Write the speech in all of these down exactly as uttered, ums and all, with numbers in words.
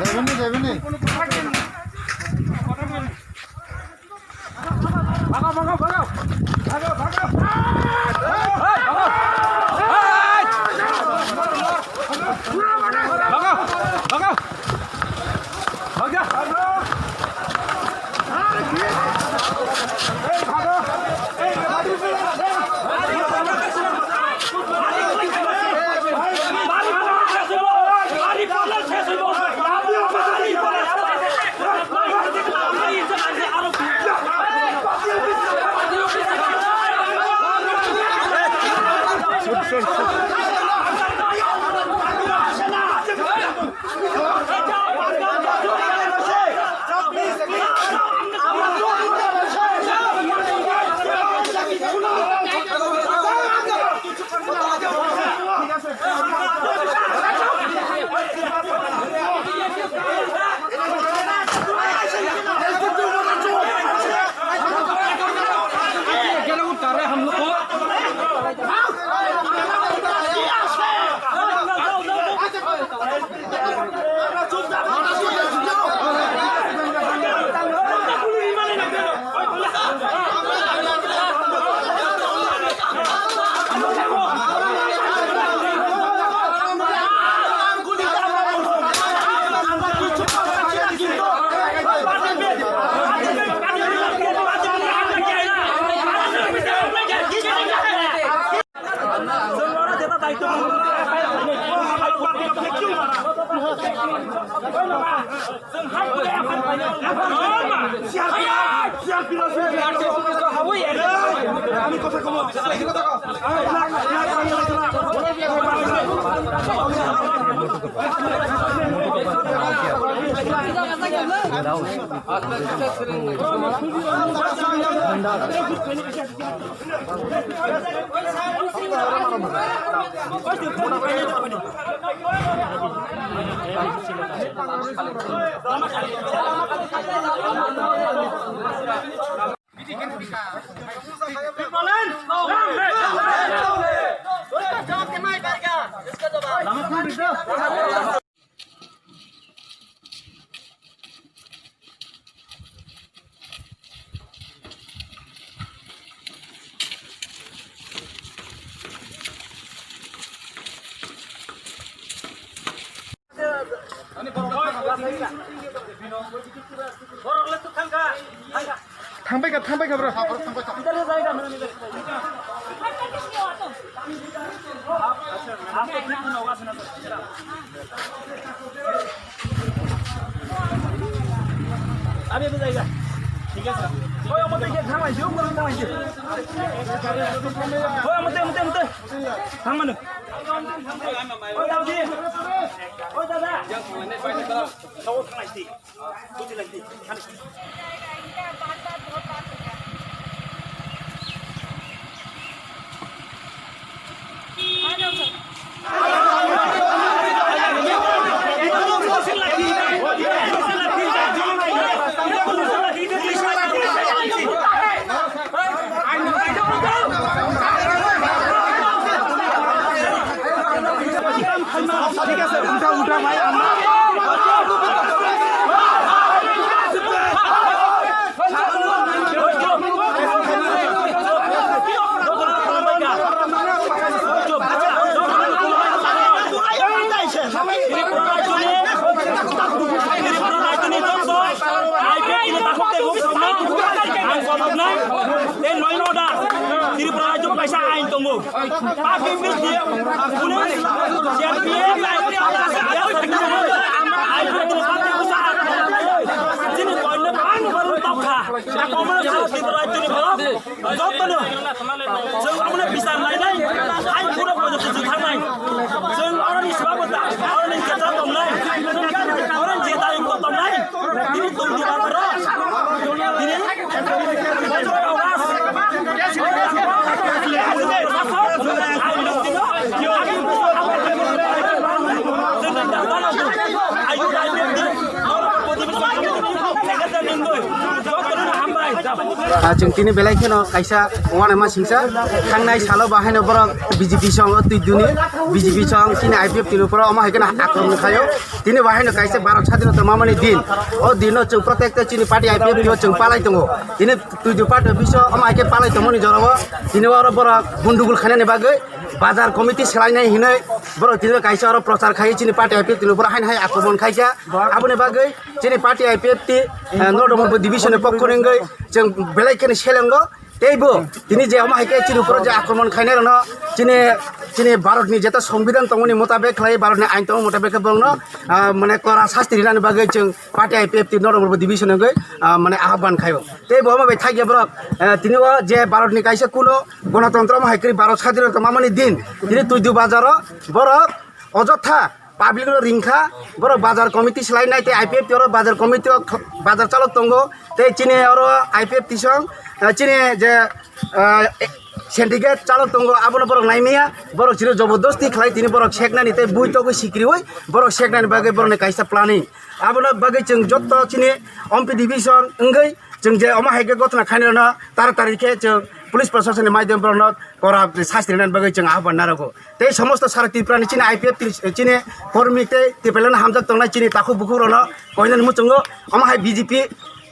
Jebeni, jebeni. Bhagao, bhagao, bhagao. Bhagao, bhagao. Hey, bhagao. Hey! Bhagao, bhagao. Bhagao. Thangbai kha, thangbai kha, bro. Abi, abi, jai, jai. Thik ase. Oi, omo tei khe thang lai, jom khe thang lai. Oi, omo tei, omo tei, omo tei. Thang mano. Oi, dadi. Oi, dada. Thang lai, thang lai. Ang kothok nai, tei law and order, Tripura rajyo kaisa ain tongo. Public media, police, C R P F, ain tongo. Chini koino bang baru tokha. Komono Tripura rajyo ni borok, jotono. Chwng omono bichar lainai, hai khurok bo joto chwng thangnai. Chwng oroni sibabo da, oroni jeta tongnai, oroni jeta yukto tongnai. Tini tongdi bazaro. Tini bojroi ogas. Ah, chwng tini belai kheno kaisa uanaima singsa thangnai salo ba haino borok B J P song o twi duni, B J P song chini I P F T ni upor o omo hai kheno akromon khaio. Tini ba haino kaisa Bharat sadhinota mamani din. O dino chwng protect chini party I P F T o chwng palai tongo. Tini twi du party office o omo hai khe palai tongmani jorao tini oro borok gundugul khainani bagwi bazar committee swlainai hinwi borok tini kaisa oro prochar khai chini party I P F T ni upor haino hai akromon khaikha. Aboni bagwi chini party I P F T, eh, North Division ni pokho ni wngwi chwng belai kheno selengo. Teibo tini je omo hai khe chini upor je akromon khainai rokno chini, chini Bharat ni jeta Songbidan tongmani motabek khlai, Bharat ni ain tongmani motabek khe borokno, ah, mane kora sasti rinani bagwi chwng party I P F T North Division ni wngwi, ah, mane ahban khaio. Teibo omo bai thakya borok, eh, tini o je Bharat ni kaisa kuno gonotontro omo hai khe Bharat sadhinota mamani din tini Tuidu bazar o borok ojotha public no ringkha, borok bazar committee swlainai tei I P F T oro bazar committee o kh-, bazar chalok tongo, tei chini oro I P F T song, eh, chini je, eh, syndicate chalok tongo, abono borok naimaya, borok chini jobodosti khlai tini borok seknani tei bui togwi sikriwi borok seknani bagwi borokni kaisa planning. Abono bagwi chwng jotto chini Ompi division wngwi chwng je omo hai khe gotna khainai rokno taratari khe chwng police proshasonni maidhyam borokno kora sasti rinani bagwi chwng ahban narwgo. Tei somosto sara Tripura ni chini I P F T chini kormi tei Tipraland hamjak tongnai chini takhuk bukhuk rokno koinani muchungo omo hai B J P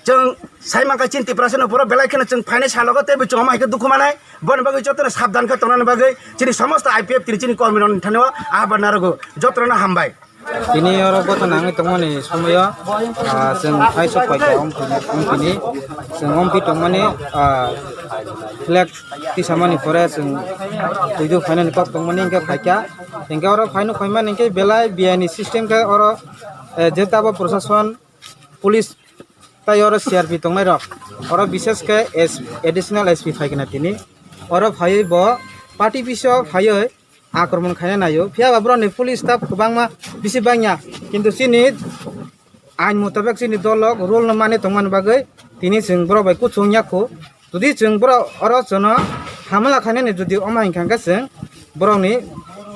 chwng sai mankha chini Tiprasa no pura belai kheno chwng phainai salogo tei bo chwng omo hai khe dukhu manai boni bagwi jotono sabdan khe tongnani bagwi chini somosto I P F T ni chini kormi rokni thani o ahban narwgo jotono hambai. Tini oro gotha nangwi tongmani somoyo, ah, chwng hai sok paikha Ompi, Ompi ni, chwng Ompi tongmani, ah, flag tisamani pore chwng twidu phainani kok tongmani hwnkhe phaikha. Hwnkhe oro phaino phaimani hwnkhe belai biyani system khe oro, eh, je tabo proshashan, police tai oro C R P tongnai rok, oro bishesh khe S-, additional S P phaikha na tini. Oro phaiwi bo party biso phaiwi akromon khaina naio. Phiya ba borokni police staff kwbangma bisi bangya, kintu chini ain mutabek chini dolo rule no mani tongmani bagwi tini chwng borok bai kuchung yakhu. Jodi chwng borok oro chwngno hamala khainani jodi omo hinkha khe chwng borokni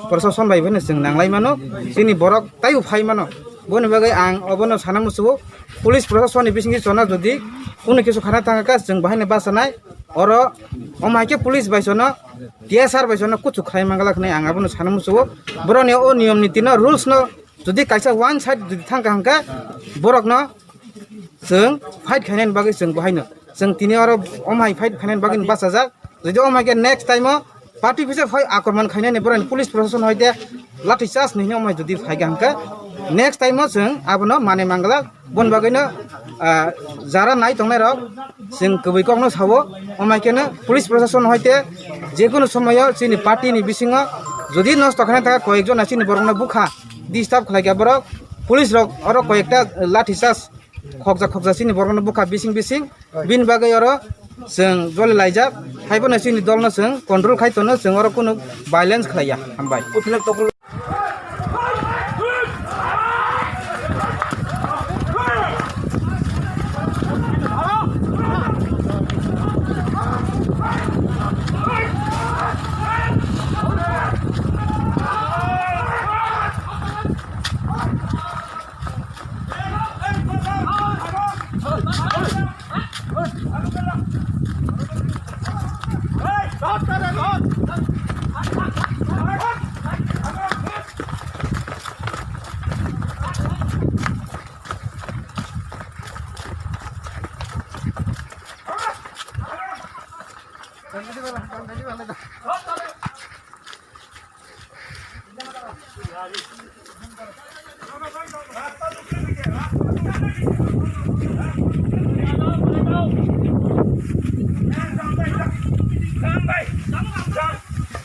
proshashan bai phano chwng nanglai mano, chini borok taibo phai mano. Boni bagwi ang obono sana muchungo, police proshashan ni bisingtwi chwngno jodi kunu kisu khana thangkha khe chwng bahaino bachanai. Oro omo hai khe police bai chwngno T S R bai chwngno kuchuk khlai mangala hwnwi ang abono sana muchungo. Borokni o niyom niti no, rules no jodi kaisa one side jodi thangkha hwnkhe borokno chwng fight khainani bagwi chwng bahaino. Chwng tini oro omo hai fight khainani bagwi bachajak. Jodi omo hai khe next time o party office o phai akromon khainani borokni police proshashan hoite lathi charge ni hwnwi omo hai jodi phaikha hwnkhe next time o chwng abono manwi mangala. Boni bagwino, ah, jara nai tongnai rok chwng kwbwi kokno sao, omo hai kheno police proshashan hoite jekunu somoyo chini party ni bisingo jodi nosto khaina thangkha koyek jona chini borokno bukha disturb khlaikha borok, police rok oro koyekta lathi charge khokjak khokjak chini borokno bukha bising bising, bini bagwi oro chwng joli laijak, haiphano chini dolno chwng control khai tono, chwng oro kunu violence khlaiya. Hambai.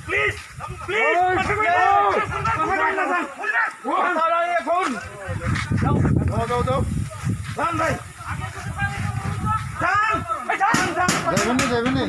Please, please. Jebini, jebini.